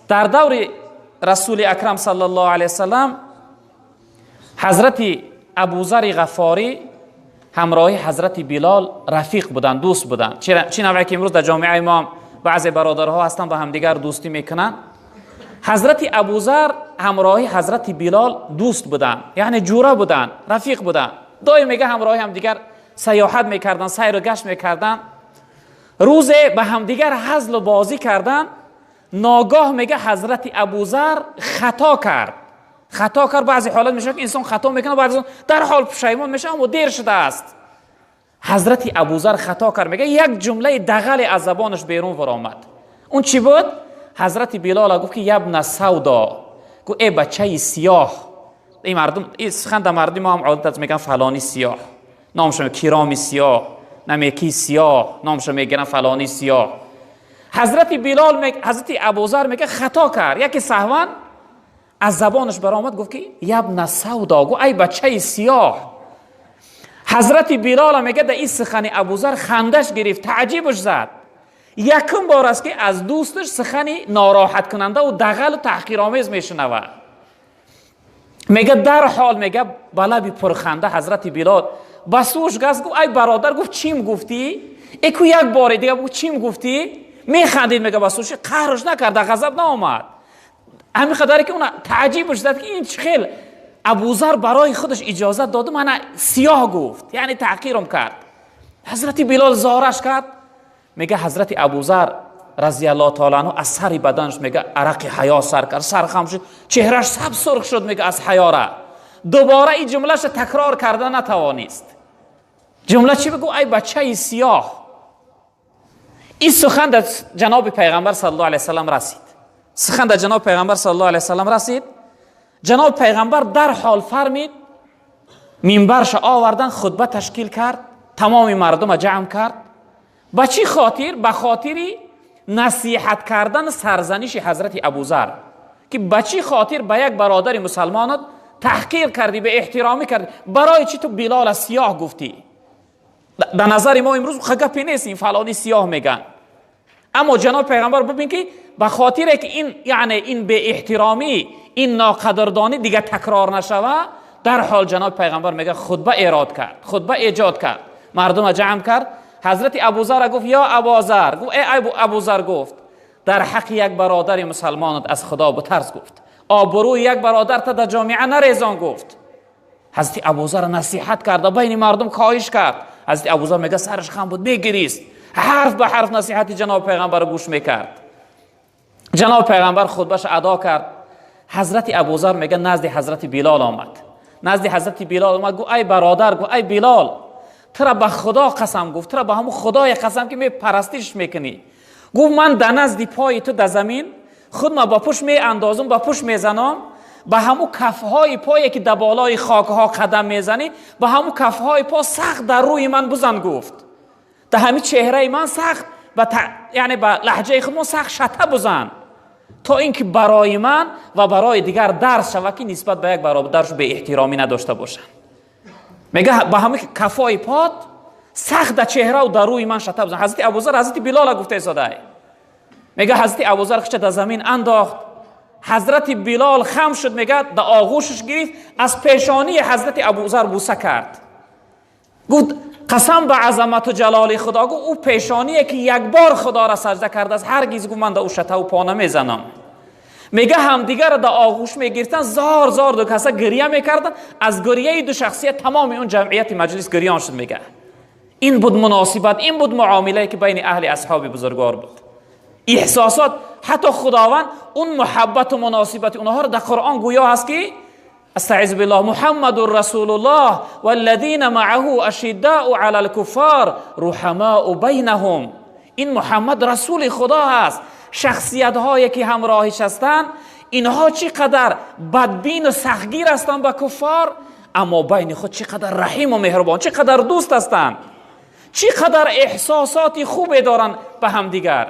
Дар даври Расули Акрам саллаллоҳу алайҳи васаллам Ҳазрати Абузари Ғафорӣ ҳамроҳи Ҳазрати Билол рафиқ буданд, дӯст буданд. Чӣ навъе ки имрӯз дар ҷомеаи мо баъзе бародарҳо ҳастанд, ба ҳамдигар дӯстӣ мекунанд. Ҳазрати Абузар ҳамроҳи Ҳазрати Билол дӯст буданд, яъне ҷура буданд, рафиқ буданд. Доим, мега, ҳамроҳи ҳамдигар саёҳат мекарданд, сайру гашт мекарданд. Рӯзе ба ҳамдигар ҳазлу бозӣ карданд. Ногоҳ, мега, Ҳазрати Абузар хато кард, хато кард. Баъзе ҳолат мешавад, ки инсон хато мекунад, баъзе дар ҳол пушаймон мешавад, аммо дер шудааст. Ҳазрати Абузар хато кард, мега, як ҷумлаи дағале аз забонаш берун баромад. Он чӣ буд? Ҳазрати Билола гуфт, ки ябна савдо, гуфт: э бачаи сиёҳ. Ин мардум, ин сухан дар мардуми мо ҳам одат аст, мегӯян фалони сиёҳ, номашо Кироми сиёҳ, намеки сиёҳ, номашо мегиран фалони сиёҳ. Ҳазрати Билол, ҳазрати Абузар, мега, хато кард, яке саҳван аз забонаш баромад, гуфт, ки ябна савдо, гуфт: ай бачаи сиёҳ. Ҳазрати Билола, мега, дар ин сухани Абузар хандаш гирифт, таъҷибаш зад. Якум бор аст, ки аз дӯсташ сухани нороҳаткунандаву дағалу таҳқиромез мешунавад. Мега, дарҳол, мега, ба лаби пурханда ҳазрати Билол ба сӯш гаст, гуфт: ай бародар, гуфт, чим гуфтӣ? Эку як боре дига гуфт, чим гуфтӣ? Механдид, мега, ба сӯши қаҳрш накарда, ғазаб наомад. Ҳамин қадаре ки уна таъҷибаш зад, ки ин чӣ хел Абузар барои худаш иҷозат доду мана сиёҳ гуфт, яъне таҳқирам кард. Ҳазрати Билол зораш кард. Мега, ҳазрати Абузар разиаллоҳу таала анҳу аз сари баданаш, мега, арақи ҳаё сар кард, сархам шуд, чеҳраш саб сурх шуд, мега, аз ҳаёра дубора ин ҷумлаша такрор карда натавонист. Ҷумла чӣ бигӯ? Ай бачаи сиёҳ. Ин сухан дар ҷаноби Пайғамбар саллаллоҳу алайҳи васаллам расид. Сухан дар ҷаноби Пайғамбар саллаллоҳу алайҳи васаллам расид. Ҷаноби Пайғамбар дарҳол фармид, минбарша овардан, хутба ташкил кард, тамоми мардума ҷамъ кард. Ба чӣ хотир? Ба хотири насиҳат кардан, сарзаниши ҳазрати Абузар, ки ба чӣ хотир ба як бародари мусалмонат таҳқир кардӣ, ба эҳтиромӣ кардӣ, барои чӣ ту Билола сиёҳ гуфтӣ? Дар назари мо имрӯз гапе нест, ин фалони сиёҳ меган. Аммо ҷаноби Пайғамбар, бибин, ки ба хотире ки ин, яъне ин беэҳтиромӣ, ин ноқадрдонӣ дига такрор нашава, дарҳол ҷаноби Пайғамбар, мега, хутба эрод кард, хутба эҷод кард, мардума ҷамъ кард. Ҳазрати Абузара гуфт: ё Абозар, гуфт, э Абузар, гуфт, дар ҳаққи як бародари мусалмонат аз Худо бутарс, гуфт, обрӯи як бародарта дар ҷомеа нарезон, гуфт. Ҳазрати Абузара насиҳат карда, байни мардум хоҳиш кард. Ҳазрати Абузар, мега, сараш хам буд, мегирист, ҳарф ба ҳарф насиҳати ҷаноби Пайғамбарро гӯш мекард. Ҷаноби Пайғамбар хутбаша адо кард. Ҳазрати Абузар, мега, назди ҳазрати Билол омад. Назди ҳазрати Билол омад, гуфт: ай бародар, гуфт, ай Билол, тура ба Худо қасам, гуфт, тура ба ҳамун Худое қасам, ки мепарастиш мекунӣ, гуфт, ман дар назди пои ту дар замин худма ба пушт меандозум, ба пушт мезанам, ба ҳамун кафҳои пое, ки дар болои хокҳо қадам мезанӣ, ба ҳамун кафҳои по сахт дар рӯи ман бузан, гуфт, дар ҳамин чеҳраи ман сахт, яъне ба лаҳҷаи худмон, сахт шата бузан, то ин ки барои ман ва барои дигар дарс шавад, ки нисбат ба як бародарш беэҳтиромӣ надошта бошанд. Мега, ба ҳамин кафои пот сахт дар чеҳраву дар рӯи ман шата бузан. Ҳазрати Абузар ҳазрати Билола гуфта истодай. Мега, ҳазрати Абузар хича дар замин андохт. Ҳазрати Билол хам шуд, мега, дар оғӯшаш гирифт, аз пешонии ҳазрати Абузар буса кард. Гуфт: қасам ба азамату ҷалоли Худо, гуфт, ӯ пешоние, ки як бор Худоро саҷда кардааст, ҳаргиз, гуфт, ман да ӯ шатаву по намезанам. Мега, ҳамдигарро дар оғӯш мегирифтанд, зор зор ду каса гирья мекарданд. Аз гирьяи ду шахсият тамоми он ҷамъияти маҷлис гирён шуд. Мега, ин буд муносибат, ин буд муомилае, ки байни аҳли асҳоби бузургвор буд, эҳсосот. Ҳатто Худованд он муҳаббату муносибати онҳоро дар Қуръон гӯё ҳаст, ки استعذ بالله: محمد رسول الله والذين معه اشداء على الكفار رحماء بينهم. این محمد رسول خدا هست، شخصیت هایی که همراهش هستند، اینها چقدر بدبین و سختگیر هستند با کفار، اما بین خود چقدر رحیم و مهربان، چقدر دوست هستند، چقدر احساسات خوبی دارند به همدیگر.